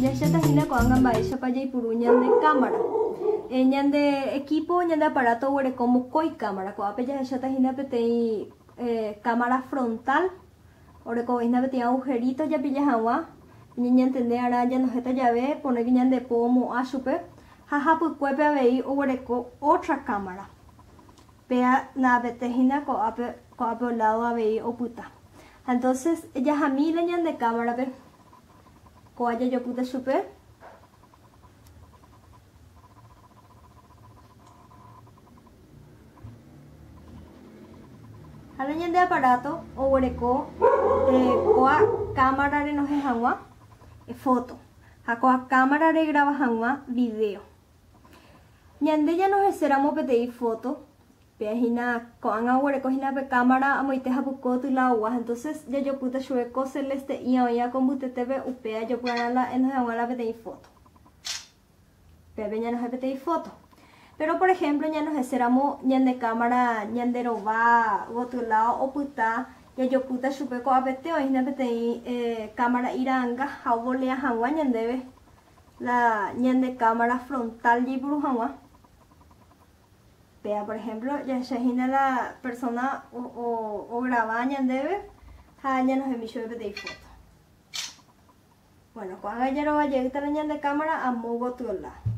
Jahecháta hína ko'ág̃a mba'éichapa jaipuru ñande kámara. Ñande equipo, ñande aparato oguereko mokõi kámara. Ko'ápe jahecháta hína peteĩ kámara frontal, orekove hína peteĩ agujerito japilla hag̃ua, ñañantende arã janohéta jave, ponéke ñande po omo'ã chupe, ha hapykuépe avei oguereko ótra kámara. Péa na'apete hína ko'ápe ko'ápe oládo avei opyta. Ha entonces jahami la ñande kámarape kóa jajopýta chupe. Ha la ñande aparato oguereko kóa kámara renohẽ hag̃ua foto ha kóa kámara regrava hag̃ua video. Ñande ñanohẽséramo peteĩ foto, péa hína ko'ág̃a oguereko hína pe kámara amoite hapykuévo laogua, entonces jajopýta chupe ko celeste'i oĩva ko mbytetépe upéva jopy'arã la enohẽ hag̃ua la peteĩ foto. Pépe ñanohẽ peteĩ foto. Pero por ejemplo ñanohẽséramo ñande kámara ñande rova gotyo lado opyta jajopýta chupe ko'ápete oĩ hína peteĩ kámara iranga ha ovolea hag̃ua ñandéve la ñande cámara frontal jaipuru hag̃ua. Péa por ejemplo jahecha hína la persona ograva ñandéve ha ñanohẽmi chupe peteĩ foto. Bueno, ko'ág̃a jarova jeýta la ñande cámara amo gotyo lado.